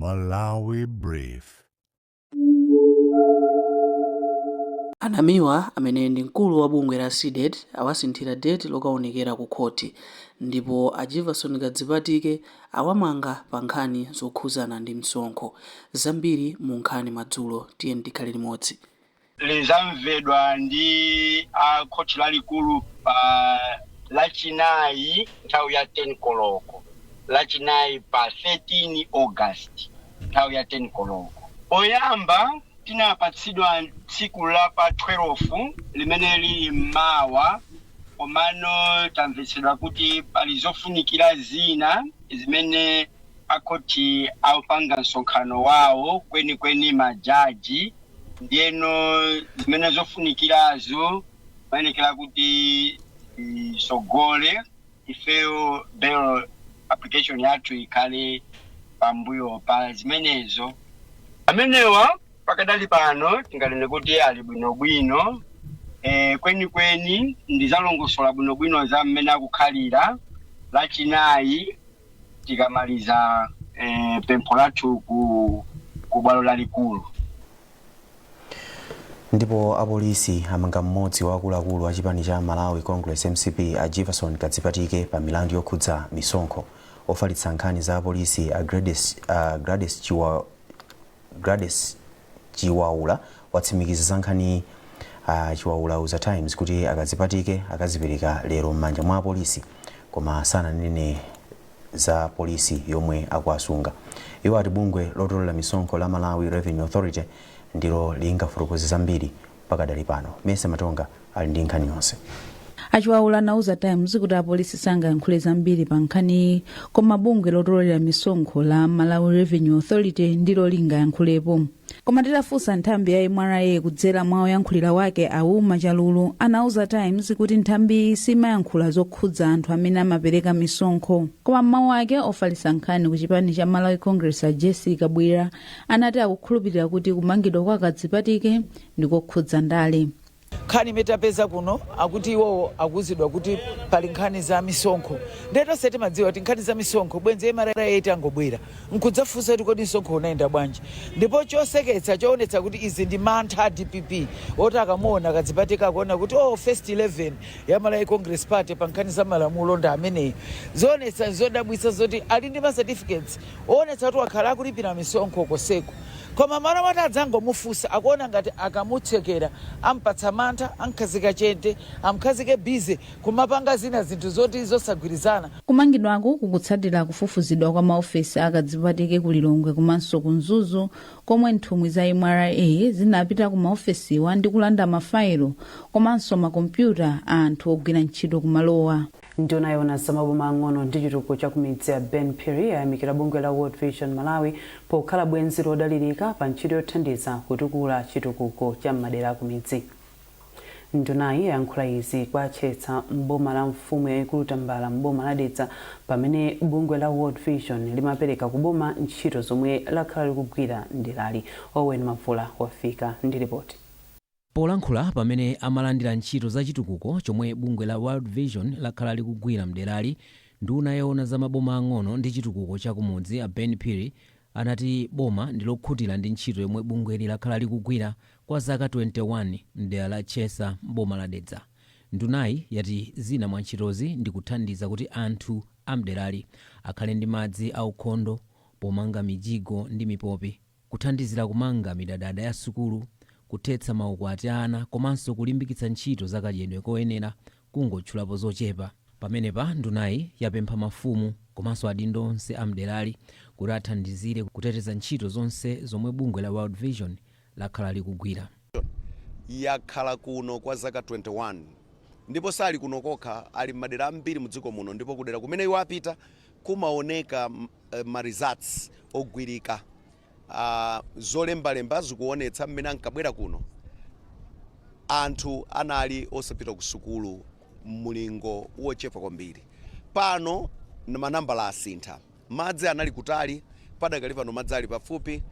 Malawi Brief. A Namiwa amene ndi mkulu wa bungwe la Cdedi awasinthira date lokaonekera ku khothi ndipo a Jivason Kadzipatike awamanga pa nkhani zokhuzana ndi msonkho. Zambiri mu nkhani madzulo tiyeni tikhale limodzi. Lizamvedwa ndi a khoti lalikulu pa Lachinayi nthawi ya 10 koloko, Lachinayi pa 13 August nthawi ya 10 koloko. Poyamba tinapatsidwa tsiku la pa 12 limene lili mawa, komano tamvetsedwa kuti pali zofunikira zina zimene akhoti apanga msonkhano wawo, kwenikweni majaji, ndiyeno zimene zofunikirazo mayenekera kuti isogole, ifeyo bail application yathu ikhale pambuyo pa zimenezo. Amenewa pakadali pano tinganene kuti ali bwinobwino. Kwenikweni ndizalongosola bwinobwino za mmene akukhalira Lachinayi tikamaliza pempho lathu ku bwalo lalikulu. Ndipo apolisi amanga mmodzi wa akuluakulu a chipani cha Malawi Congress, MCP, a Jivason Kadzipatike pa milandu yokhudza misonkho. Ofalitsa nkhani za apolisi a Gladys Chiwaula watsimikiza za nkhani. Chiwaula auza Times kuti a Kadzipatike akazipereka lero m'manja mwa apolisi, koma sananene za polisi yomwe akuwasunga. Iwo ati bungwe lotolera misonkho la Malawi Revenue Authority ndilo lingafotokoze zambiri pakadali pano. Mese Matonga ali ndi nkhani yonse. A Chiwaula anauza Times kuti apolisi sangayankhule zambiri pa nkhaniyi, koma bungwe lotolera misonkho la Malawi Revenue Authority ndilo lingayankhulepo. Koma titafunsa nthambi ya MRA kudzera mwa oyankhulira wake a Wilma Chalulu, anauza Times kuti nthambiyi simayankhula zokhudza anthu amene amapereka misonkho. Koma m'mawu ake, ofalitsa nkhani ku chipani cha Malawi Congress a Jessie Kabwila anati akukhulupirira kuti kumangidwa kwa Kadzipatike ndikokhudza ndale. Nkhani imene tapeza kuno, akuti iwowo akuuzidwa kuti pali nkhani za misonkho. Ndiye tonse timadziwa kuti nkhani za misonkho bwenzi MRA itangobwera nkudzafunsa kuti kodi msonkho unayenda bwanji. Ndipo choseketsa choonetsa kuti izi ndi mantha a DPP oti akamuona Kadzipatike akuona kuti, oh, first 11 ya Malawi Congress Party pa nkhani za malamulo ndi ameneyi. Zoonetsa zodabwitsa zoti ali ndi ma certificates oonetsa kuti wakhala akulipira misonkho koseko. Koma malo moti adzangomufunsa, akuona ngati akamutsekera, ampatsa mantha, amkhazika chete, amkhazike busy kumapanga zina zinthu zoti zosagwirizana. Kumangidwaku kukutsatira kufufuzidwa kwa maofesi a Kadzipatike ku Lilongwe komanso ku Mzuzu, komwe nthumwi za MRA zinapita ku maofesiwa ndi kulanda mafailo komanso makompyuta a anthu ogwira ntchito kumalowa. Nduna yoona za maboma ang'ono ndi chitukuko cha kumidzi a Ben Phiri ayamikira bungwe la World Vision Malawi pokhala bwenzi lodalirika pa ntchito yothandiza kutukula chitukuko cha m'madera akumidzi. Ndunayi yayankhula izi kwa Chetsa m'boma la mfumu yayikulu Tambala m'boma la Dedza pamene bungwe la World Vision limapereka ku boma ntchito zomwe lakhala likugwira m'derali. Owen Mavula wafika ndi ripoti. Polankhula pamene amalandira ntchito za chitukuko chomwe bungwe la World Vision lakhala likugwira mderali, nduna yoona za maboma ang'ono ndi chitukuko cha kumudzi a Ben Phiri anati boma ndi lokhutira ndi ntchito yomwe bungweli lakhala likugwira kwa zaka 21 mdera la Chesa m'boma la Dedza. Ndunayi yati zina mwa ntchitozi ndi kuthandiza kuti anthu a mderali akhale ndi madzi aukhondo pomanga mijigo ndi mipopi, kuthandizira kumanga midadada ya sukulu, kuthetsa maukwati a ana komanso kulimbikitsa ntchito za kadyedwe koyenera, kungotchulapo zochepa. Pamenepa ndunayi yapempha mafumu komanso adindo onse a mderali kuti athandizire kuteteza ntchito zonse zomwe bungwe la World Vision lakhala likugwira. Yakhala kuno kwa zaka 21 ndipo sali kuno kokha, ali m'madera ambiri mdziko muno, ndipo kudera kumene iwo apita kumaoneka ma results ogwirika. Zolembalemba zikuonetsa mmene ankabwera kuno anthu anali osapita ku sukulu mlingo wochepa kwambiri. Pano manambala asintha. Madzi anali kutali, padakali pano madzi ali pafupi,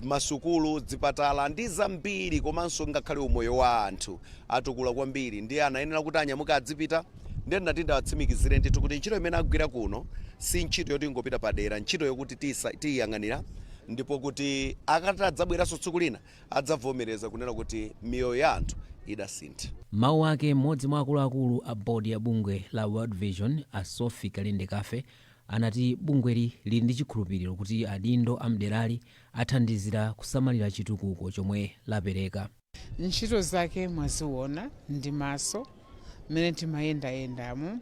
masukulu, zipatala ndi zambiri, komanso ngakhale umoyo wa anthu atukula kwambiri. Ndiye anayenera kuti anyamuke adzipita. Ndiye ndinati ndawatsimikizire ndithu kuti ntchito imene agwira kuno si ntchito yoti ingopita padera, ntchito yokuti tiyiyang'anira. Ndipo kuti akati adzabweranso tsiku lina, adzavomereza kunena kuti miyoyo ya anthu idasintha. Mawu ake, mmodzi mwa akuluakulu a bodi ya bungwe la World Vision, a Sophie Kalindekafe, anati bungweli lili ndi chikhulupiriro kuti adindo amderali athandizira kusamalira chitukuko chomwe lapereka. Ntchito zake mwaziona ndi maso mmene timayendayendamo.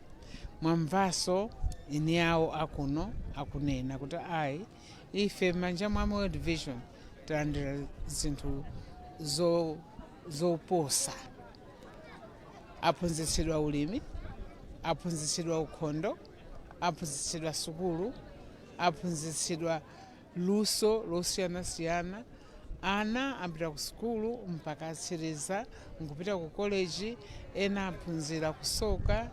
Mwamvanso eni awo akuno akunena kuti ayi, ife m'manja mwa World Vision talandira zinthu zoposa. Aphunzitsidwa ulimi, aphunzitsidwa ukhondo, aphunzitsidwa sukulu, aphunzitsidwa luso losiyanasiyana. Ana apita ku sukulu mpaka atsiriza nkupita ku koleji, ena aphunzira kusoka,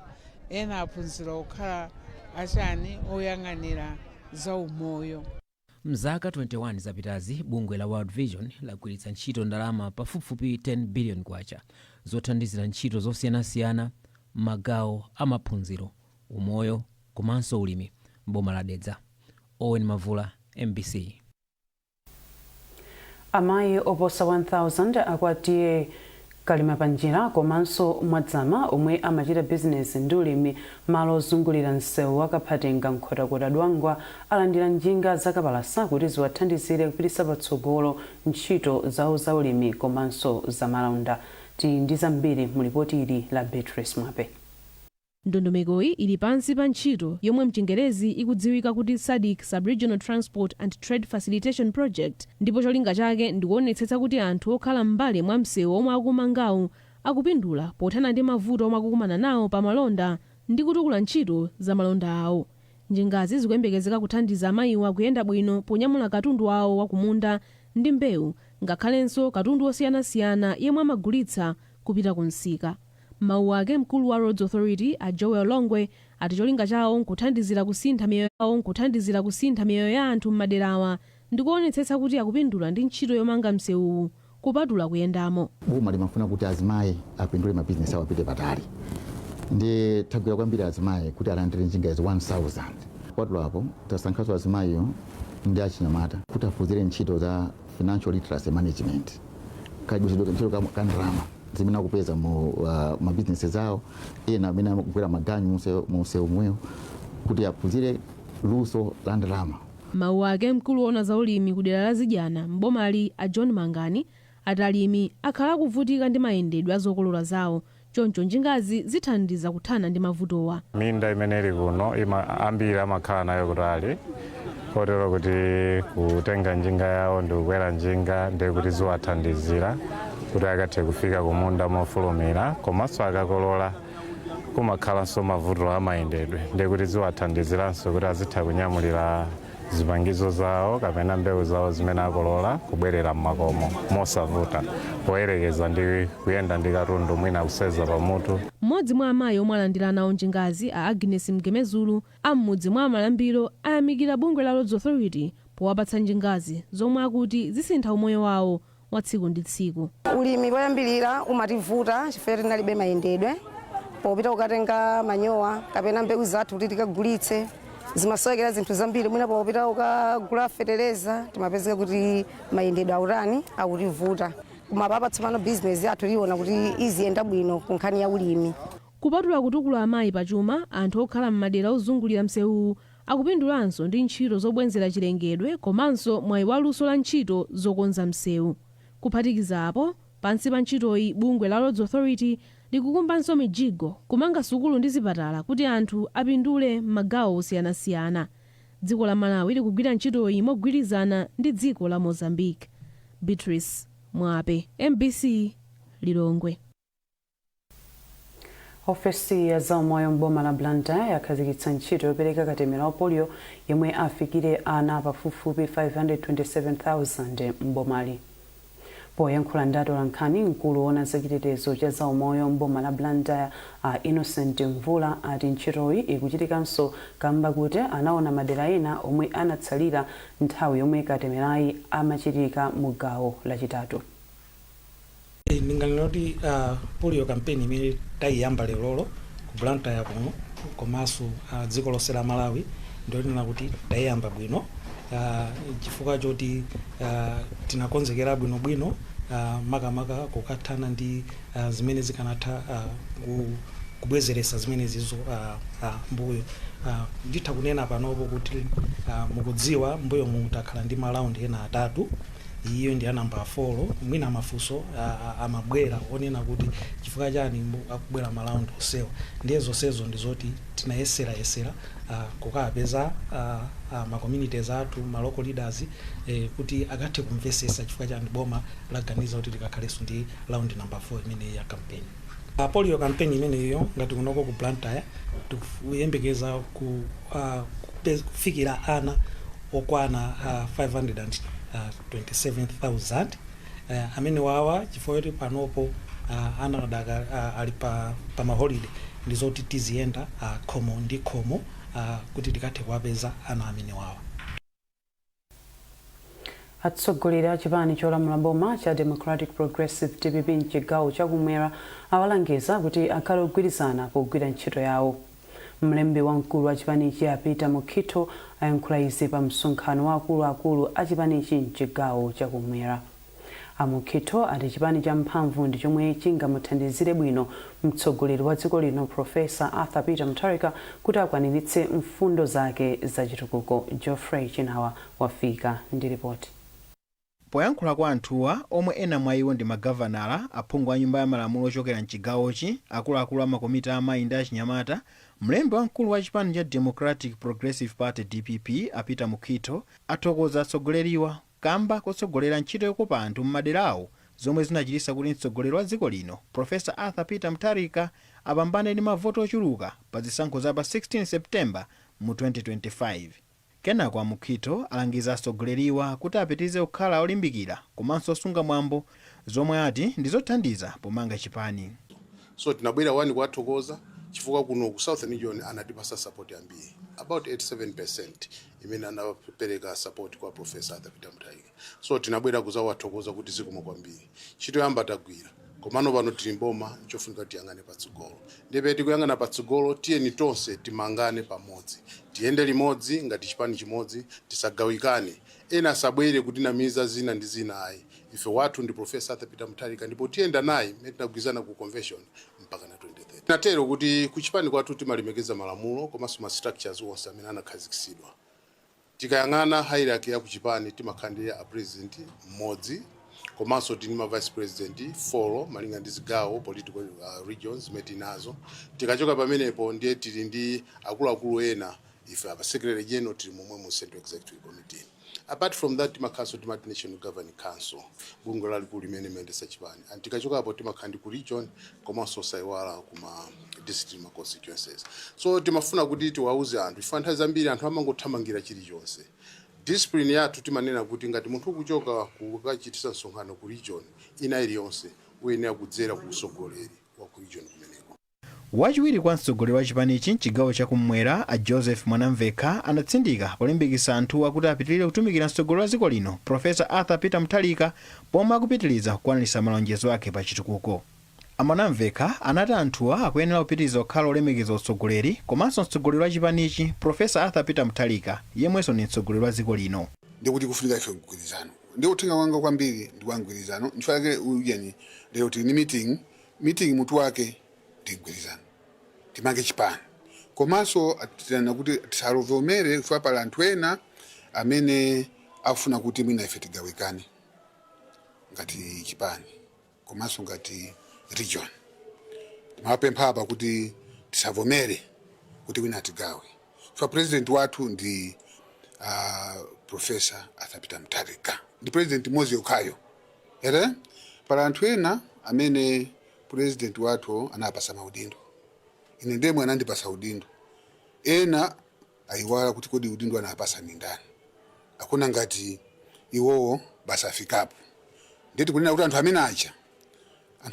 ena aphunzira kukhala achani, oyang'anira za umoyo. Mzaka 21 zapitazi, bungwe la World Vision lagwiritsa ntchito ndalama pafupifupi 10 billion kwacha zothandizira ntchito zosiyanasiyana m'magawo amaphunziro, umoyo komanso ulimi m'boma la Dedza. Owen Mavula, MBC. Amayi oposa 1000 a kwa T/A Kalimapanjira komanso Mwadzama omwe amachita bizinesi ndi ulimi malo ozungulira msewu wa Kaphatenga, Nkhotakota, Dwangwa alandira njinga zakapalasa kuti ziwathandizire kupititsa patsogolo ntchito zawo za ulimi komanso zamalonda. Tili ndi zambiri mu lipoti ili la Beatrice Mwape. Ndondomekoyi ili pansi pa ntchito yomwe mchingerezi ikudziwika kuti SADC Subregional Transport and Trade Facilitation Project, ndipo cholinga chake ndikuonetsetsa kuti anthu okhala m'mbali mwa msewu omwe akumangawu akupindula pothana ndi mavuto omwe akukumana nawo pa malonda ndi kutukula ntchito za malonda awo. Njingazi zikuyembekezeka kuthandiza amayiwa kuyenda bwino ponyamula katundu wawo wakumunda ndi mbewu, ngakhalenso katundu osiyanasiyana yemwe amagulitsa kupita ku msika. Mawu ake, mkulu wa Roads Authority a Joel Longwe ati cholinga chawo nkuthandizira kusintha miyoyo ya anthu m'maderawa ndi kuonetsetsa kuti akupindula ndi ntchito yomanga msewuwu kupatula kuyendamo. Boma limafuna kuti azimayi apindule, mabizinesi awo apite patali, ndi tagwira kwambiri azimayi kuti alandire njinga izi 1000. Kupatula apo, tasankhanso azimayiyo ndi achinyamata kuti aphunzire ntchito za financial literacy management, kagwiritsidwe ntchito ka ndalama zimene akupeza mu mabizinesi zawo, ena amene akugwira maganyu mu msewu mwewo, kuti aphunzire luso la ndalama. Mawu ake, mkulu woona za ulimi ku dera la Zidyana mbomali a John Mangani ati alimi akhala akuvutika ndi mayendedwe a zokolola zawo, choncho njingazi zithandiza kuthana ndi mavutowa. Minda imene ili kuno ambiri amakhala nayo kutali, kotero kuti kutenga njinga yawo ndi kukwera njinga ndi kuti ziwathandizira kuti akathe kufika kumunda mofulumira. Komanso akakolola kumakhalanso mavuto amayendedwe, ndi kuti ziwathandiziranso kuti azitha kunyamulira zipangizo zawo kapena mbewu zawo zimene akolola kubwerera mmakomo mosavuta, poyerekeza ndi kuyenda ndi katundu mwina kuseza pamutu. Mmodzi mwa amayi omwe alandira nawo njingazi, a Agnes Mgemezulu am'mudzi mwa Amalambiro, ayamikira bungwe la Roads Authority powapatsa njingazi zomwe akuti zisintha umoyo wawo wa tsiku ndi tsiku. Ulimi poyambirira umativuta chifukwa tinalibe mayendedwe popita kukatenga manyowa kapena mbewu zathu kuti tikagulitse. Zimasowekera zinthu zambiri, mwina popita kukagula fetereza timapezeka kuti mayendedwe autani, akutivuta. Koma papa tsopano bizinesi yathu tiona kuti iziyenda bwino ku nkhani ya ulimi. Kupatula kutukula amayi pachuma, anthu okhala m'madera ozungulira msewuwu akupindulanso ndi ntchito zobwenzera chilengedwe komanso mwayi waluso la ntchito zokonza msewu. Kuphatikiza apo, pansi pa ntchitoyi bungwe la Roads Authority likukumbanso mijigo, kumanga sukulu ndi zipatala kuti anthu apindule m'magawo osiyanasiyana. Dziko la Malawi likugwira ntchitoyi mogwirizana ndi dziko la Mozambique. Beatrice Mwape, MBC, Lilongwe. Ofesi ya zaumoyo m'boma la Blantyre yakhazikitsa ntchito yopereka katemera wa polio yomwe afikire ana pafupifupi 527,000 m'bomali. Poyankhula ndi atolankhani, mkulu woona zachitetezo cha zaumoyo m'boma la Blantyre a Innocent Mvula ati ntchitoyi ikuchitikanso kamba kuti anaona madera ena omwe anatsalira nthawi yomwe katemerayi amachitika mu gawo lachitatu. Ndinganena kuti polio campaign imene tayiyamba lerolo ku Blantyre kuno komanso dziko lonse la Malawi, ndionena kuti tayiyamba bwino. Chifukwa choti tinakonzekera bwinobwino, makamaka kukathana ndi zimene zikanatha kubwezeresa zimene zizo mbuyo. Nditha kunena panopo kuti mukudziwa mbuyo mutakhala ndi ma round ena atatu, iyo ndi ya namba 4. Mwina mafunso amabwera onena kuti chifukwa chani akubwera ma round onsewa? Ndiye zonsezo ndi zoti tinayeserayesera kukapeza ma communities athu, ma local leaders, kuti akathe kumvesesa chifukwa chani boma laganiza kuti likakhalenso ndi round number 4 imene ya campaign. Polio campaign imeneyo, ngati kunoko ku Blantyre, tikuyembekeza kufikira ana okwana 527,000 amene wawa, chifukwa choti panopo ana adaka ali pa ma holiday, ndi zoti tiziyenda khomo ndi khomo kuti tikathe kuwapeza ana amene wawa. Atsogoleri a chipani cholamula boma cha Democratic Progressive, DPP, mchigawo chakumwera awalangiza kuti akhale ogwirizana pogwira ntchito yawo. Mlembi wamkulu wa chipanichi a Peter Mukhito ayankhula izi pa msonkhano wa akuluakulu a chipanichi mchigawo chakumwera. A Mukhito ati chipani cha mphamvu ndi chomwe chingamuthandizire bwino mtsogoleri wa dziko lino, Professor Arthur Peter Mutharika, kuti akwaniritse mfundo zake zachitukuko. Geoffrey Chinawa wafika ndi ripoti. Poyankhula kwa anthuwa, omwe ena mwa iwo ndi magavanala, aphungu a Nyumba ya Malamulo ochokera mchigawochi, akuluakulu a makomiti a amayi ndi achinyamata, mlembi wamkulu wa chipani cha Democratic Progressive Party, DPP, a Peter Mukhito athokoza atsogoleriwa kamba kotsogolera ntchito yokopa anthu m'maderawo, zomwe zinachititsa kuti mtsogoleri wa dziko lino, Professor Arthur Peter Mutharika, apambane ndi mavoti ochuluka pa zisankho za pa 16 September mu 2025. Kenako a Mukhito alangiza atsogoleriwa kuti apitirize kukhala olimbikira komanso osunga mwambo, zomwe ati ndi zothandiza pomanga chipani. So tinabwera wani kuwathokoza chifukwa kuno ku Southern Region anatipasa support ambiri, about 87% imene anapereka support kwa Professor Arthur Peter Mutharika. So tinabwera kuzawathokoza kuti zikomo kwambiri, ntchito yamba tagwira, komano pano tili mboma, nchofunika tiyang'ane patsogolo. Ndipo tikuyang'ana patsogolo, tiyeni tonse timangane pamodzi, tiyende limodzi ngati chipani chimodzi, tisagawikane. Ena asabwere kutinamiza zina ndi zina, ayi. Ife wathu ndi Professor Arthur Peter Mutharika, ndipo tiyenda naye mmene tinagwirizana ku convention mpaka na 2030. Natero kuti kuchipani kwathu timalemekeza malamulo komanso ma structures onse amene anakhazikitsidwa. Tikayang'ana hierarchy ya kuchipani, timakhala ndi a president mmodzi, komanso tili ma vice president 4 malinga ndi zigawo, political regions zimene tinazo. Tikachoka pamenepo, ndiye tili ndi akuluakulu ena. Ife apa secretary general tili momwe mu Central Executive Committee. Apart from that, timakhalanso timati National Governing Council, bungwe lalikulu limene limayendetsa chipani. And tikachokapo, timakhala ndi ku region, komanso osaiwala kuma district, ma constituencies. So timafuna kuti tiwauze anthu, chifukwa nthawi zambiri anthu amangothamangira chilichonse. Discipline yathu timanena kuti ngati munthu ukuchoka kukachitisa msonkhano ku region ina iliyonse, uyenera kudzera ku usogoleri wa ku region kumeneko. Wachiwiri kwa mtsogoleri wa chipanichi mchigawo chakummwera, a Joseph Mwanamvekha, anatsindika polimbikitsa anthuwa kuti apitirire kutumikira mtsogoleri wa dziko lino, Professor Arthur Peter Mutharika, pomwe akupitiriza kukwaniritsa malonjezo ake pa chitukuko. A Mwanamvekha anati anthuwa akuyenera kupitiriza kukhala olemekeza utsogoleri komanso mtsogoleri wa chipanichi, Professor Arthur Peter Mutharika, yemwenso ndi mtsogoleri wa dziko lino. Ndikuti kufunika ife mgwirizano. Ndi uthenga wanga kwambiri ndi wa mgwirizano. Nchifukwa chake ujeni lero tili ndi meeting. Meeting mutu wake ndi mgwirizano, timange chipani. Komanso tinena kuti tisalovomere, chifukwa pali anthu ena amene afuna kuti mwina ife tigawikane ngati chipani komanso ngati region. Timapempha apa kuti tisavomere kuti wina atigawe, chifukwa president wathu ndi Professor Arthur Peter Mutharika, ndi president mmodzi yokhayo ere. Pali anthu ena amene president wathu anapasa maudindo, ine ndemwe anandipasa udindo. Ena ayiwala kuti kodi udindo anapasa ni ndani? Akuna ngati iwowo basi afikapo. Nditi kunena kuti anthu amene aja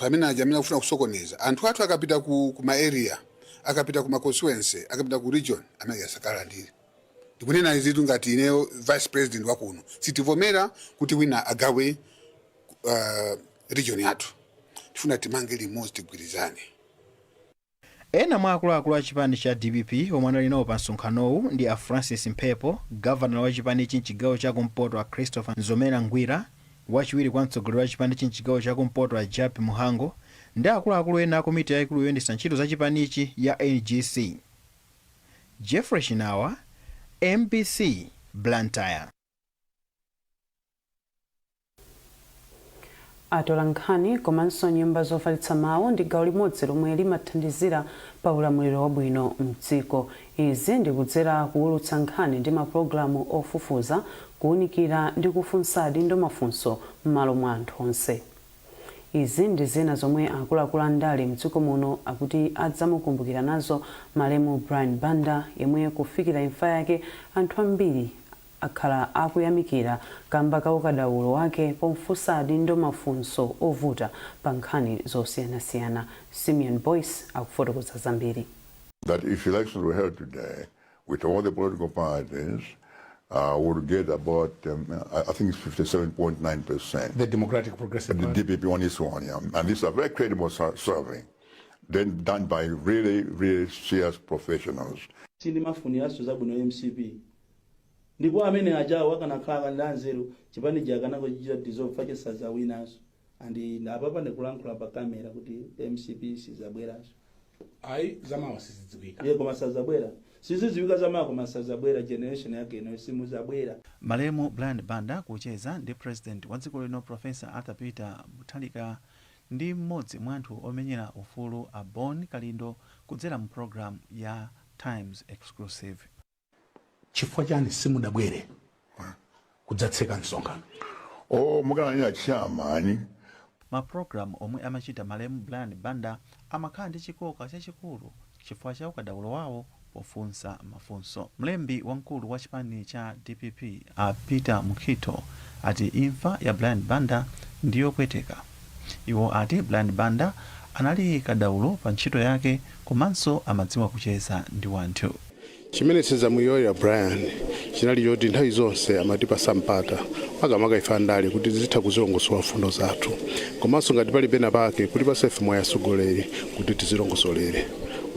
amene akufuna kusokoneza anthu athu akapita ku ma area, akapita ku ma constituency, akapita ku region, amene asakalandire. Ndikunena izitu ngati ineyo vice president wakuno, sitivomera kuti wina agawe region yathu. Tifuna timange limodzi, tigwirizane. Ena mwa akuluakulu a chipani cha DPP omwe anali nawo pa msonkhanowu ndi a Francis Mphepo, gavanala wa chipanichi mchigawo chakumpoto a Christopher Nzomera Ngwira, wachiwiri kwa mtsogoleri wa chipanichi mchigawo chakumpoto a Jappie Mhango ndi akuluakulu ena a komiti yayikulu yoyendetsa ntchito za chipanichi ya NGC. Jeffrey Chinawa, MBC, Blantyre. Atolankhani komanso nyumba zofalitsa mawu ndi gawo limodzi lomwe limathandizira pa ulamuliro wabwino mdziko. Izi ndi kudzera kuwulutsa nkhani ndi mapulogalamu ofufuza, kuunikira ndi kufunsa adindo mafunso m'malo mwa anthu onse. Izi ndi zina zomwe akuluakulu a ndale mdziko muno akuti adzamukumbukira nazo malemu Brian Banda yemwe kufikira imfa yake anthu ambiri akhala akuyamikira kamba ka ukadaulo wake pomfunsa adindo mafunso ovuta pa nkhani zosiyanasiyana. Simeon Boyce akufotokoza zambiri. That if elections were held today, with all the political parties, would get about, I think it's 57.9%. The Democratic Progressive The Party. DPP on its own, yeah. And this is a very credible survey, then done by really, really serious professionals. Sindimafuniranso zabwino MCP, ndipo amene ajawo akanakhala ndi anzeru, chipani akanangochichita dissolve fache sazawinanso. And apapa ndikulankhula pa kamera kuti MCP sizabweranso. Ayi, zamawa sizidziwika. Iye koma sazabwera, sizidziwika zamawa, koma sazabwera. Generation yake ino simuzabwera. Malemu Brian Banda kucheza ndi President wa dziko lino, Professor Arthur Peter Mutharika, ndi mmodzi mwa anthu omenyera ufulu a Bon Kalindo kudzera mu program ya Times Exclusive. Chifukwa chani simudabwere kudzatseka msonkhano? Oh, mukananena chairman. Mapulogalamu omwe amachita malemu Brian Banda amakhala ndi chikoka chachikulu chifukwa cha ukadaulo wawo pofunsa mafunso. Mlembi wamkulu wa chipani cha DPP a Peter Mukhito ati imfa ya Brian Banda ndiyopweteka. Iwo ati Brian Banda anali kadaulo pa ntchito yake komanso amadziwa kucheza ndi wanthu. Chimene sinzamuyiwalira Brian chinali choti nthawi zonse amatipasa mpata, makamaka ife andale, kuti tizitha kuzilongosola mfundo zathu, komanso ngati pali pena pake kutipasa ife mwayi atsogoleri kuti tizilongosolere.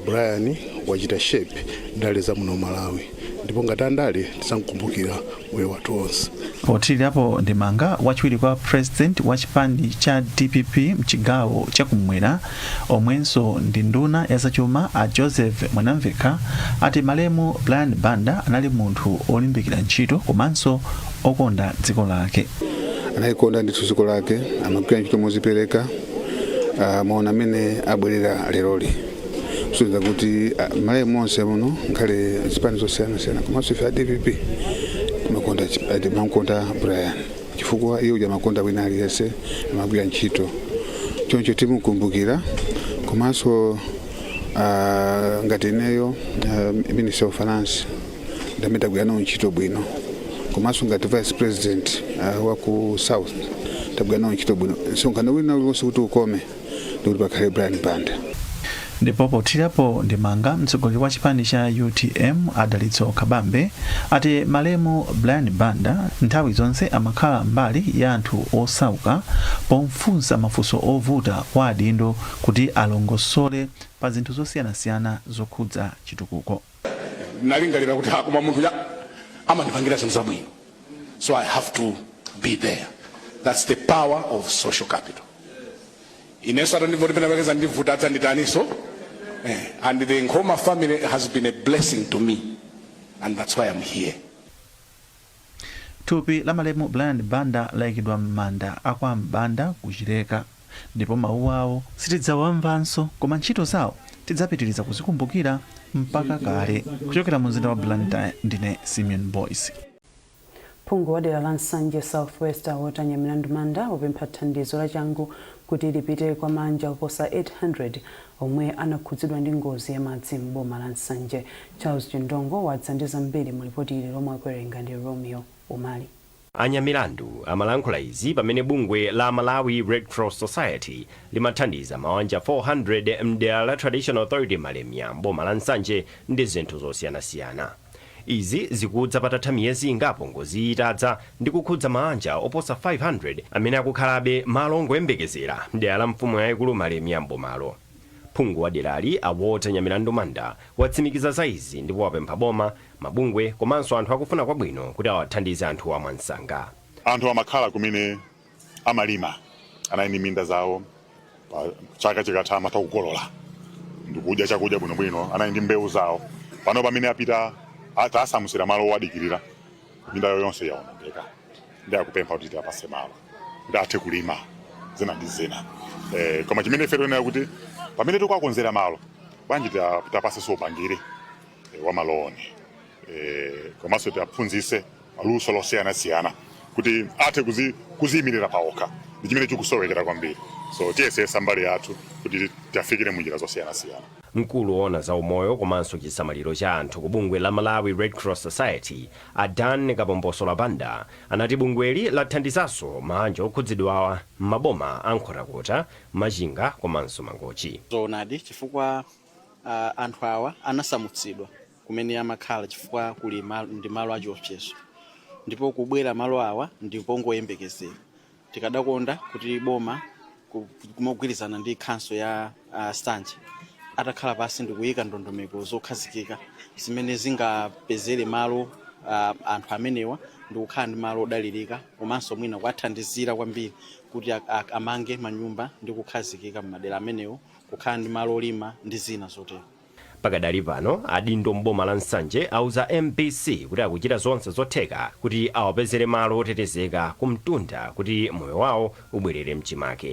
Brian wachita shape ndale za muno Malawi, ndipo ngati andale tizamkumbukira moyo wathu wonse. Pothirirapo ndemanga, wachiwiri kwa President wa chipani cha DPP mchigawo chakumwera omwenso ndi nduna ya zachuma a Joseph Mwanamvekha ati malemu Brian Banda anali munthu olimbikira ntchito komanso okonda dziko lake. Anayikonda ndithu dziko lake, amagwira ntchito mozipereka. Maona amene abwerera leroli kusonyeza kuti Malawi monse muno, ngakhale zipani zosiyanasiyana, komanso ife a DPP timakonda Brian chifukwa iye uja amakonda wina aliyense, amagwira ntchito. Choncho timukumbukira. Komanso ngati ineyo Minister of Finance, ndamene tagwira nawo ntchito bwino, komanso ngati Vice President wa ku South tagwira nawo ntchito bwino. Msonkhano wina uliwonse kuti ukome ndikuti pakhale Brian Banda. Ndipo pothirapo ndemanga, mtsogoleri wa chipani cha UTM Adalitso Kabambe ati malemu Brian Banda nthawi zonse amakhala mbali ya anthu osauka pomfunsa mafunso ovuta kwa adindo kuti alongosole pa zinthu zosiyanasiyana zokhudza chitukuko. Nalingalira kuti koma munthu amandipangira zinthu zabwino, so I have to be there. That's the power of social capital. Inenso atandivoti pena pakeza ndivuta adzanditaniso. And the Nkhoma family has been a blessing to me, and that's why I'm here. Thupi la malemu Brian Banda layikidwa m'manda akwa Mbanda kuchileka, ndipo mawu awo sitidzawamvanso, koma ntchito zawo tidzapitiriza kuzikumbukira mpaka kale. Kuchokera mu mzinda wa Blantyre, ndine Simeon Boyce. Phungu wa dera la Nsanje South West a Walter Nyamilandu Manda wapempha thandizo lachangu kuti lipite kwa mabanja oposa 800 omwe anakhudzidwa ndi ngozi ya madzi m'boma la Nsanje. Charles Chindongo wadza ndi zambiri mu lipoti ili lomwe akuwerenga ndi Romeo Umali. Anyamilandu amalankhula izi pamene bungwe la Malawi Red Cross Society limathandiza mabanja 400 mdera la Traditional Authority Malemia mboma la Nsanje ndi zinthu zosiyanasiyana. Izi zikudza patatha miyezi ingapo ngozi itadza ndi kukhudza mabanja oposa 500 amene akukhalabe malo ongoyembekezera mdera la mfumu yayikulu Malemia mbomalo. Phungu wa derali, a Walter Nyamilandu Manda, watsimikiza za izi ndipo wapempha boma, mabungwe komanso anthu akufuna kwabwino kuti awathandize anthuwa mwansanga. Anthu amakhala kumene amalima, anali ndi minda zawo. Pa chaka chikatha amatha kukolola ndikudya chakudya bwinobwino, anali ndi mbewu zawo. Pano pamene apita atasamusira malo owadikirira, minda yawo yonse yawonongeka. Ndi akupempha kuti tiapase malo kuti athe kulima zina ndi zina. Koma chimene ife tiyenera kuti pamene tikuwakonzera malo, bwanji tiapasenso upangiri wa maloni, komanso tiaphunzise maluso losiyanasiyana kuti athe kuziyimirira paokha. Ndi chimene chikusowekera kwambiri, so tiyesesa mbali yathu kuti tiafikire munjira zosiyanasiyana. Mkulu woona za umoyo komanso chisamaliro cha anthu ku bungwe la Malawi Red Cross Society, a Dan Kapombosola Banda, anati bungweli lathandizanso mabanja okhudzidwawa m'maboma a Nkhotakota, Machinga komanso Mangochi. Zoonadi, chifukwa anthu awa anasamutsidwa kumene amakhala chifukwa kuli malo, ndi malo achiopsezo, ndipo kubwera malo awa ndipongoyembekezera. Tikadakonda kuti boma mogwirizana ndi council ya Nsanje atakhala pasi ndikuyika ndondomeko zokhazikika zimene zingapezere malo anthu amenewa ndikukhala ndi malo odalirika, komanso mwina kuwathandizira kwambiri kuti amange manyumba ndi kukhazikika m'madera amenewo, kukhala ndi malo olima ndi zina zotero. Pakadali pano, adindo mboma la Nsanje auza MBC kuti akuchita zonse zotheka kuti awapezere malo otetezeka kumtunda kuti moyo wawo ubwerere mchimake.